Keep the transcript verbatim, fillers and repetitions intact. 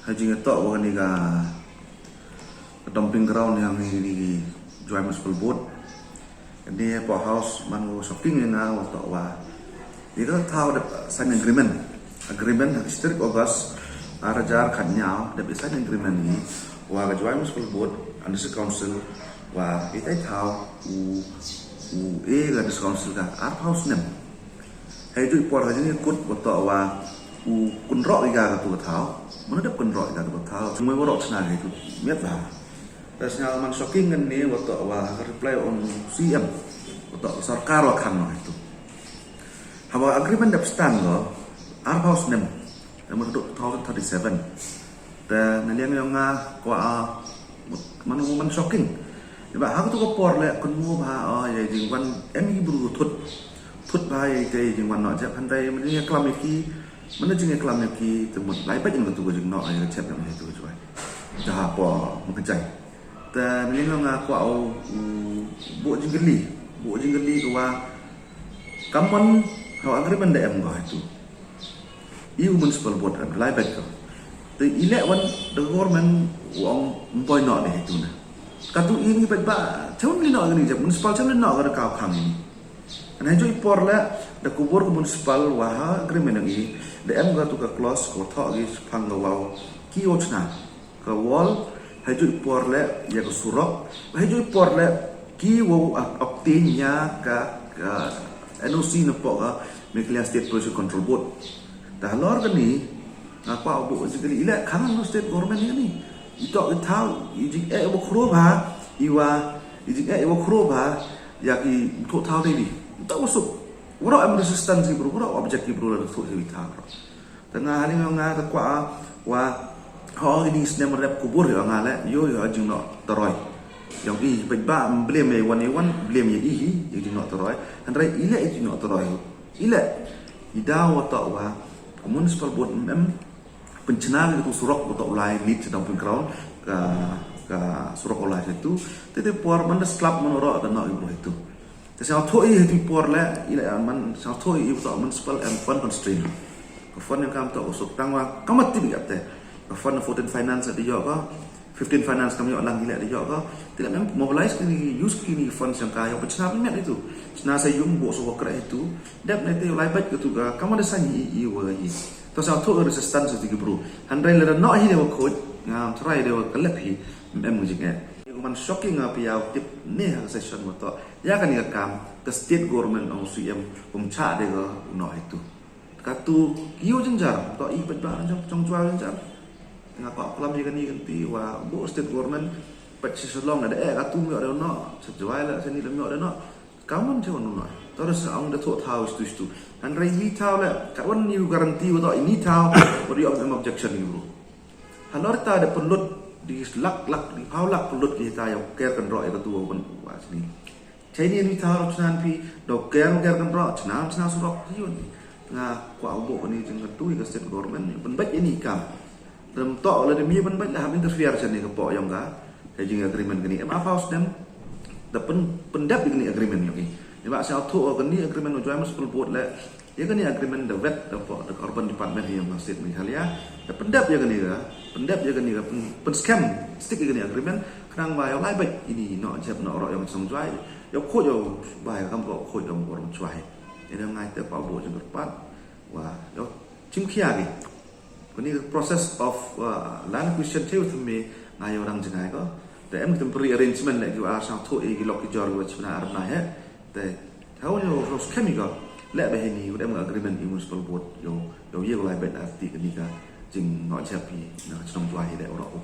Ha jingtoh wa kani ka, ka dumping ground yong ini ki Jowai Municipal Board. Ini hapoh House man u shocking ya nga wa toh wa i ka thaw dep sign agreement. Agreement ha ka six tarik August ar hajar khatñiaw dep sign agreement ini wa ka Jowai Municipal Board and District Council wa itai thaw u, u e ka District Council ka arphaw snem. Hei jooh i por ha jingkut wa toh wa u kynroh i ka katu ka thaw. Mano dep kynroh i ka katu ka thaw? Chungwei waroh chna ka itu. Miat bha. Te sñiaw man shocking ngan ni wa toh wa ka reply ong C M wa toh sorkar wa khang noh itu. Hawa agreement dep stand ko arphaw snem. Te mut two thousand thirty-seven. Te na liang yong nga kwah, ah, man, man shocking. Iba ha katu ka por le kynmu bha, oh, ya jingwan em i bru thut. Thut bha ya i te jingwan noh jep, hynrei man jingklam ya ki, man jingklam ya ki, te mut lai bait katu ka jingnoh ya ka jep yong i tu ka Jowai. Jaha po mengkejai. Te na liang yong nga kwah u, u, buh jingkylli, buh jingkylli ka wa kammon hawa agreement da em ko ha itu. I u Municipal Board em lai bait ko. Te i leh wan da government wa ong ym poi noh de ha itu na. Katu ini bait ba, chemli noh kani jep, Municipal chemli noh ka da kaw khang ini. Kan ha jooh i por le da kubur ka Municipal wa ha agreement yong i da em katu ka clause ko thoh ki phang ka wow ki wow chna ka wall, ha jooh i por le ya ka surok, ha jooh i por le ki wow ap-, obtain ya ka, ka N O C na poh ka Meghalaya State Pollution Control Board. Te halor kani nga kwah u buh jingkylli, i leh khang noh state government ya kani. I toh i thaw, i jingeh wa khro bha, i wa, i jingeh wa khro bha ya ki thoh thaw te di. Toh wa suk. Waroh em resistance ki bru, waroh object ki bru la thoh i thaw. Te nga ha liang yong nga ka kwah wa ho ini snem rep kubur yong nga le, yow, yow jingnoh taroi. Yong i bait ba blame ya wan, ya wan blame ya i hi, ya jingnoh taroi. Hynrei i leh i jingnoh taroi. I leh i daw wa toh wa ka Municipal Board em pynchna ki tu surok wa toh u lai lead cha dumping ground, ka, ka surok u lai tu. Te te por man da slap man waroh ka noh i bru itu. Te sñiawthuh i ha itu i por le, i le man, sñiawthuh i wa toh Municipal em fund constraint. Ka fund yong kam toh u suk tang wa kam mat tip i ap te. Ka fund fourteen finance da yoh ko, fifteen finance kam yoh lang i le da yoh ko. Te le em mobilize kini, use kini fund yong ka yow pynchna pynmiat itu. Chna sa yung, buh sa wa kreh itu. Dep ne te yow lai bait katu ka, kam da sign i, i wa i. Toh sñiawthuh resistance tu ki bru. Hynrei le da noh hi de wa khooid, ngam try de wa ka lep hi, em jingeh. Ko man shocking nga pia u tip ne ha ka session wa toh ya kani ka kam, ka state government ong C M um chah de ka u noh itu. Katu ki u jynjar, toh i bait ba chong, chong Jowai u jynjar. Nga kwah klam ya kani kynti wa buh state government, bait chi Shillong da eh katu ym yoh de u noh, cha Jowai la cha ni la ym yoh de u noh. Kammon cha u noh. Toh da sa ong da thoh thaw istu istu. Hynrei ini thaw le, ka wan ni u guarantee wa toh ini thaw wa da yoh em objection ni bru. Halor ta da pynlut di lak lak, di phaw lak pynlut ki ta yow ker kynroh ya katu wa wan wa chini. Chai ni ini thaw chna phi, da ker, ker kynroh, chna, chna surok, ki wan. Nga kwah u buh kani jingkyntu ya ka state government, pynbait ini kam. Dam toh le da mi pynbait le ham interfere cha ni ka poh yong ka, ka jing agreement kani. Em arphaw snem da pyn, pyndep kani agreement yong i. Iba sñiawthuh kani agreement u Jowai Municipal Board le, ya kani agreement da wet da poh da ka Urban Department yong ka State Meghalaya. Da pyndep ya kani ka, pyndep ya kani ka, pyn, pynskhem stick ya kani agreement, khnang wa yow lai bait ini noh jep noh roh yong chnong Jowai. Yow khooid yow bai kam ko khooid yong waroh Jowai. Ini ngai te kwah buh jingkyrpad wa yow chimkhia ki. Kani ka process of, uh, land acquisition te u thymme nga yow rang jngai ko. Te em temporary arrangement le ki wa sñiawthuh i ki lok ki jor ki wa chuna ar bnai he. Te thaw yow ros khemi ko. Le ba hini, wa em agreement i Municipal Board yow, yow ye ko lai bait arti kani ka jingnoh jep i na chnong Jowai hi le waroh u.